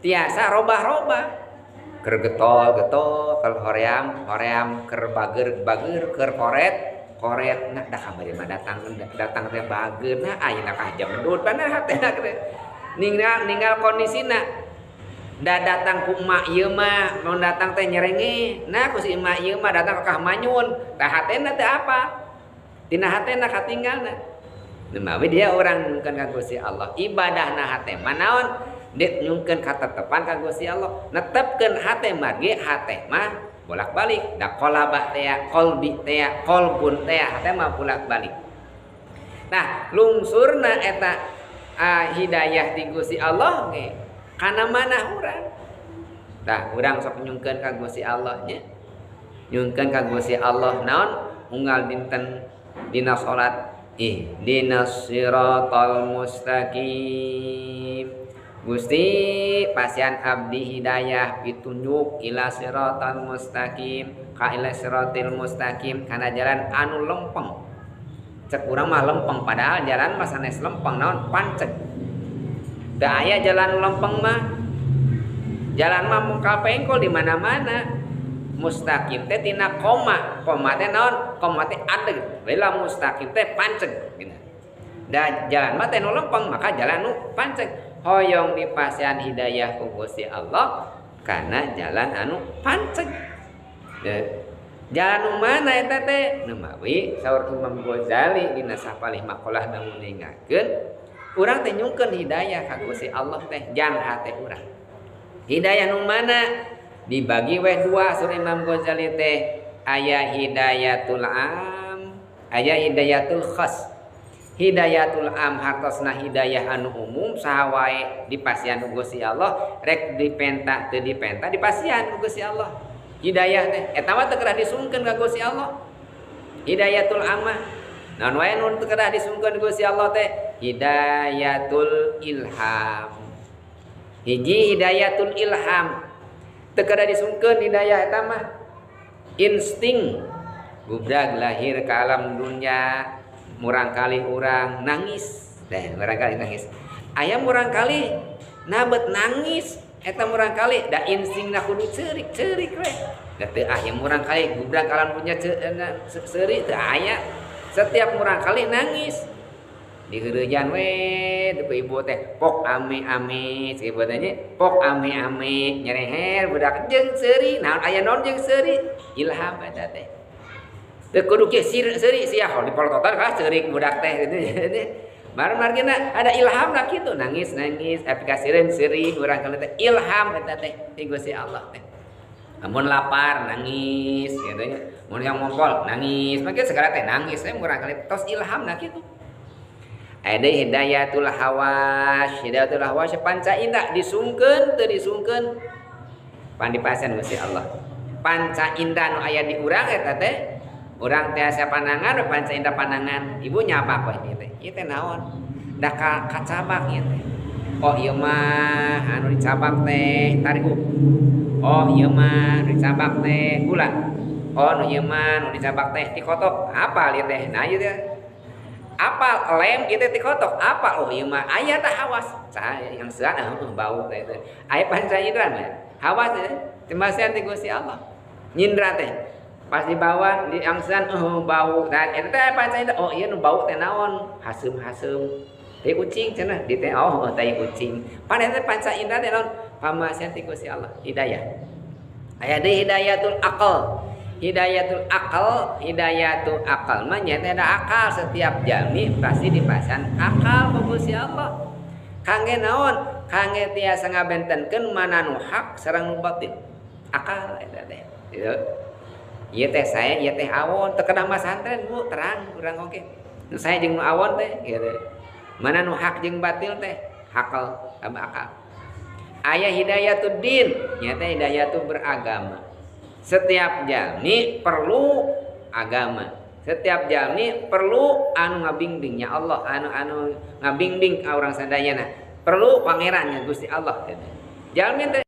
Tiasa robah-robah. Keur getol-getol, keur hoream, hoream, keur bager-bager, keur koret, koret. Nah, dah kamari mah datang datang teh bager. Nah, ayeuna kah jam medut pana hatena teh. Ninggal ninggal kondisina. Da datang ku emak ieu mah, mun datang teh nyerenge. Nah, ku si emak ieu mah datang ka manyun. Tah hatena teh apa? Tina hatena katinggalna. Mawi dia orang nyungkeun ka Gusti Allah. Ibadahna hate mah naon? Dit nyungkeun katetepan ka Gusti Allah. Netepkeun hate margi hate mah bolak-balik. Da qalaba teh, qalbi teh, qalbun teh, hate mah bolak-balik. Nah, lungsurna eta hidayah ti Gusti Allah ge kana mana urang. Tah, urang sok nyungkeun ka Gusti Allah nya. Nyungkeun ka Gusti Allah naon? Unggal dinten dina salat, ihdinas siratal mustaqim. Gusti pasian abdi hidayah pitunjuk ila siratal mustaqim ka ila siratil mustaqim kana jalan anu lempeng. Cek urang mah lempeng padahal jalan mah sanes lempeng naon panceg. Teu aya jalan lempeng mah. Jalan mah mungkal pengkol di mana-mana. Mustaqim teh tina koma, koma teh naon? Koma teh adeg. Bela mustaqim teh panceg gitu. Da jalan mah teh nu lempeng maka jalan nu panceg. Hoyong dipasihan hidayah ku Gusti Allah kana jalan anu panceg. Jalan nu mana eta teh? Nu mawi saur Imam Ghazali dina sapalih maqalah nguningakeun urang teh nyungkeun hidayah ka Gusti Allah teh jang hate urang. Hidayah nu mana? Dibagi weh dua saur Imam Ghazali teh, aya hidayatul am, aya hidayatul khas. Hidayatul am hartosna hidayah anu umum saha wae dipasihan ku Gusti Allah, rek dipenta teu dipenta dipasihan ku Gusti Allah. Hidayah teh eta mah teu kedah disungkeun ka Gusti Allah. Hidayatul amah naon wae nu teu kedah disungkeun ku Gusti Allah teh? Hidayatul ilham. Hiji hidayatul ilham teu kedah disungkeun hidayah eta mah. Insting budak lahir ke alam dunia murangkali urang nangis teh, murangkali nangis. Aya murangkali nabet nangis eta murangkali da instingna kudu ceurik-ceurik we. Da teu aya murangkali gubrak alam dunya seuri teu aya. Setiap murangkali nangis. Diheurejan we teu ku ibu teh pok ame-ame cek ibu teh nya pok ame-ame nyereher budak jeung seuri naon aya naon jeung seuri ilham eta teh. Teu kudu kieu seuri sia dipolototan ka ceurik budak teh gitu. Baru margina ada ilham lah kitu nangis-nangis aplikasireun seuri urang kana teh ilham eta teh ti Gusti Allah teh. Amun lapar nangis gitu nya. Mun yang ngompol nangis, mangke segala teh nangis teh murang kali tos ilham lah kitu. Ada hidayatul hawas, hidayatul hawas panca indra disungkeun teu disungkeun pan dipasihan Gusti Allah. Panca indra nu aya di urang eta teh urang tiasa pandangan, panca indra pandangan. Ibu nyapa kok ieu teh? Ieu teh naon? Da kacabak ieu teh. Oh ieu mah anu dicabak teh tarigu. Oh ieu mah nu dicabak teh gula. Oh nu ieu mah nu dicabak teh tikotok. Apal ieu teh? Nah ieu teh. Apal lem ieu teh tikotok. Apa? Oh ieu mah aya tah hawas. Cah yang sean bau teh teh. Aya panca indra mah. Hawas teh timasian ti Gusti Allah. Nyindra teh. Pas dibawa di angsan oh bau. Nah eta teh panca indra. Oh ieu nu bau teh naon? Haseum-haseum. Teh ucing cenah di teh oh teh ucing. Pan eta panca indra teh naon? Pamasihan ti Gusti Allah, hidayah. Aya deui hidayatul aqal. Hidayatul aqal, hidayatul aqal mah nya teh ada akal setiap jalmi pasti dipasihan akal ku Gusti Allah. Kangge naon? Kangge tiasa ngabentenkeun mana nu hak sareng nu batil. Akal eta teh. Gitu. Ieu teh saya, ieu teh awon, teu kedah masantren Bu, terang urang oge. Nu saya jeung nu awon teh gitu. Mana nu hak jeung batil teh? Hakal tambah akal. Aya hidayatud din, nya teh hidayatul beragama. Setiap jalmi perlu agama. Setiap jalmi perlu anu ngabingbingnya Allah, anu ngabingbing ka urang sadayana. Perlu pangerannya Gusti Allah gitu. Jalmi teh